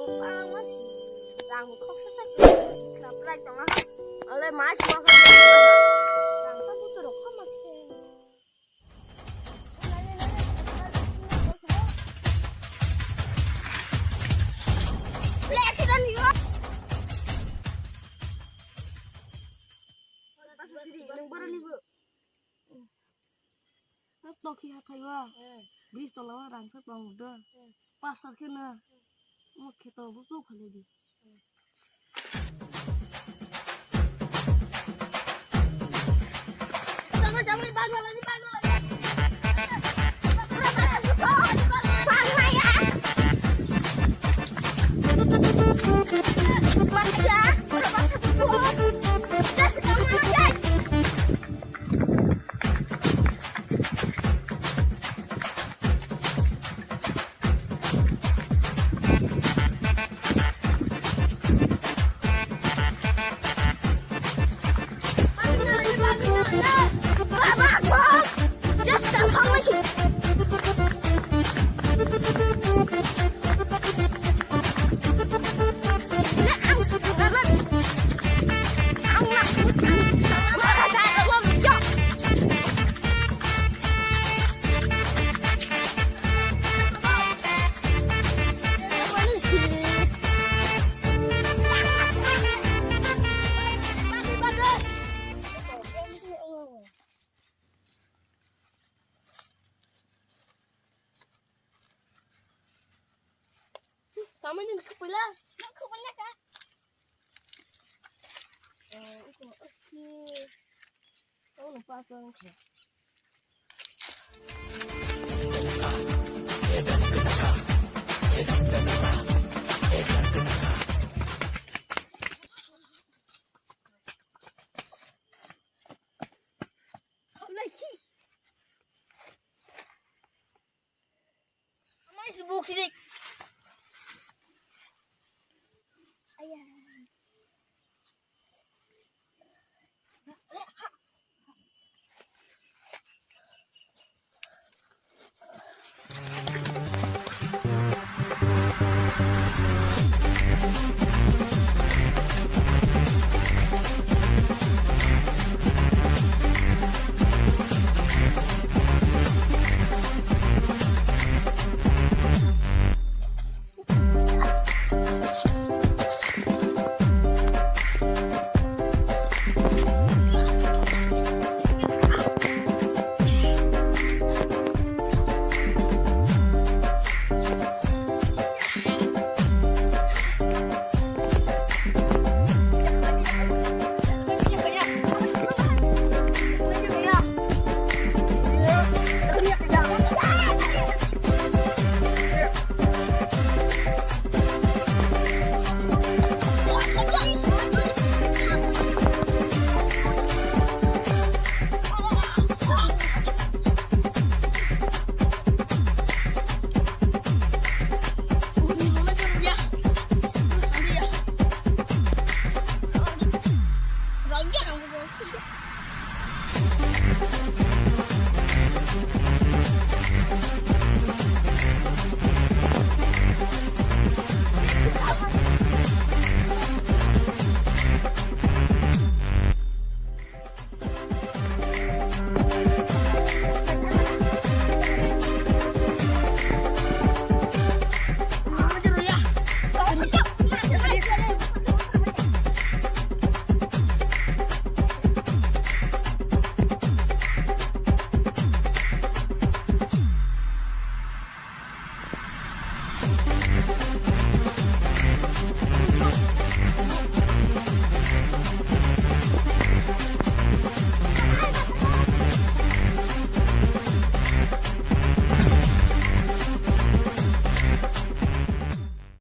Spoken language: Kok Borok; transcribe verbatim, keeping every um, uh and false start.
Rang khoksa sa khlap rai tong ha. Ale mai sma kha. Rang sa butu rok kha ma khe. Accident hiwa. Pasu siri, nang bara ni bu. Tokhi hathai o. Hmm. Bris tola o rang sa tong do. Hmm. Pasar khe na. Mo kheto bu su khale di. Sama ni nak kepala, nak kepala kah? Eh, itu, oke. Oh, lupa aku. Ama isi buk sidik. Ayah.